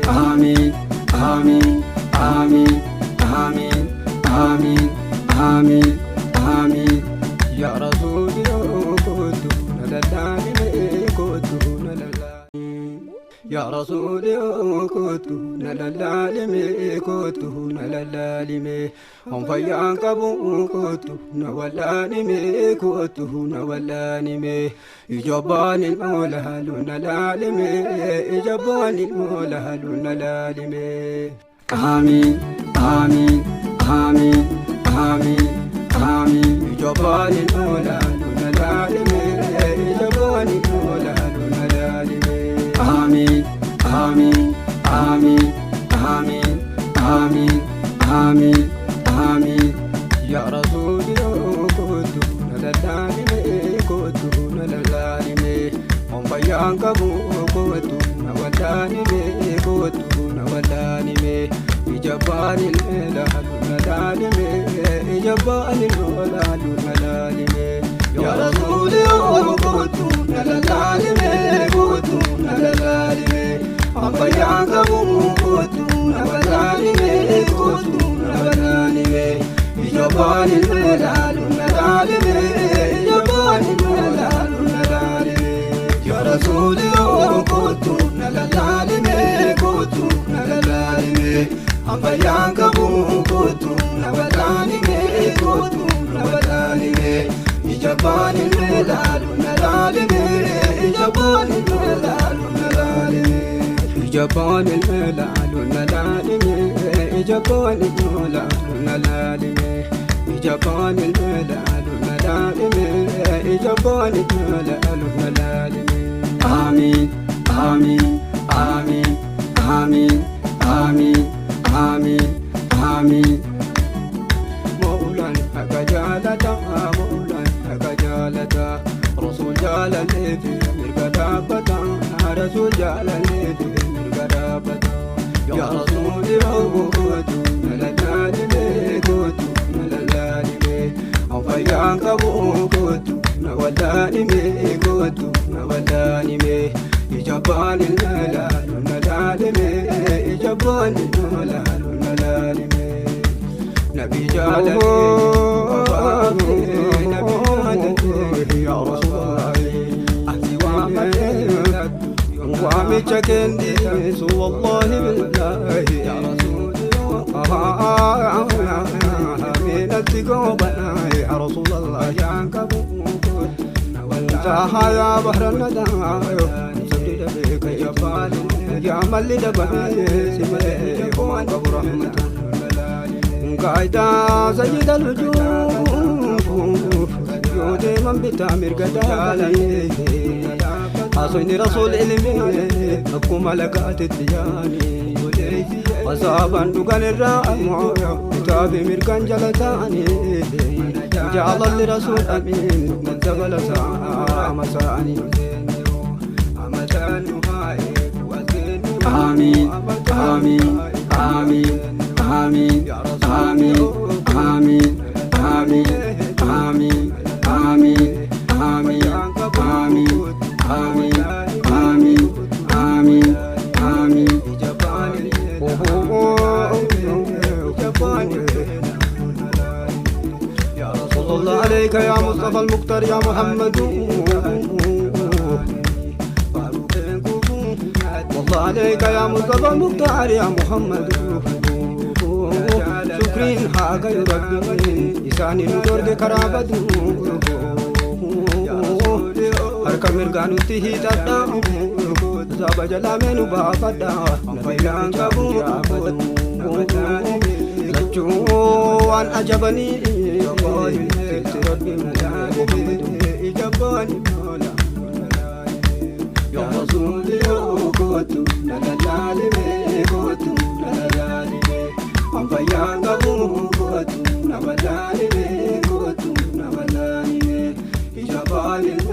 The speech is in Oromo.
Amiin Amiin Amiin Amiin Amiin Amiin Amiin. Yaa Rasuuli kootu na lallaalimee kootu na lallaalimee. Yaa Rasuuli kootu na lallaalimee kootu na lallaalimee. Honfayyaan qabu kootu na wallaanimee kootu na wallaanimee. Ijobbaan ilmoo laalu na laalimee ijobbaan ilmoo laalu na laalimee. Amiin Amiin Amiin Amiin Amiin. Ijobbaan ilmoo laalu na laalimee ijobbaan ilmoo laalu na laalimee. Amiin Amiin Amiin Amiin Amiin Amiin Amiin. Yaa Rasuuli kootu na lallaalimee kootu na lallaalimee. Honfayyaan qabu kootu na wallaanimee kootu na wallaanimee. Ijabbaan ilmee laalu na laalimee ijabbaan ilmoo laalu na laalimee. Yaa Rasuuli kootu na lallaalimee kootu na lallaalimee. Honfayyaan qabu kootu na wallaanimee kootu na wallaanimee. Ijabbaan ilmee laalu na laalimee ijabbaan ilmoo laalu na laalimee. Yaa Rasuuli kootu na lallaalimee kootu na lallaalimee. Ambayyaan qabu kootu na wallaanimee kootu na wallaanimee. Ijabbaan ilmee laalu na laalimee ijabbaan ilmee laalu na laalimee. Ijabbaan ilmee laalu na laalimee ijabbaan ilmoo laalu na laalimee. Ijabbaan ilmee laalu na laalimee ijabbaan ilmoo laalu na laalimee. Amiin Amiin Amiin Amiin Amiin Amiin Amiin. Maulaan haqa jaalata maulaan haqa jaalata Rasuul jaalalleefi mirga dhaabbata Rasuul jaalalleefi mirga dhaabbata. Yaa Rasuuli kootu na lallaalimee kootu na lallaalimee. Anfayyaan qabu kootu na wallaalimee kootu na wallaanimee. Ijabbaan ilma laalu na laalimee ijabbaan ilma laalu na laalimee. Nabi jaalallee nabi jaalallee yaa Rasuulallah ati waamicha kendiisu wallahi billahi yaa Rasuuli minatti goobana yaa Rasuulallah yaan qabu انتهى يا بحر الندى يا ملي دبي قبر رحمة قاعدة سيد الوجوه يودي من بتامر قدالي حصني رسول علمي أكو ملكات التجاني وصابا دقن الرأم كتابي مركان جلتاني جعل لرسول أمين من زغل ساعة مساني آمين آمين آمين آمين آمين آمين آمين آمين آمين آمين آمين آمين آمين آمين آمين. صلى الله عليك يا مصطفى المختار يا محمد والله عليك يا مصطفى المختار يا محمد شكرين حاجة ربي إساني ندور كرابدو harka mirgaa nutti hiixadha saba jalaa nu baafadha fayyaan qabu lachuu waan ajabanii yaa Rasuuli kootu na lallaalimee kootu na lallaalimee anfayyaan qabu kootu na wallaalimee kootu na wallaalimee. Ijabaan ilma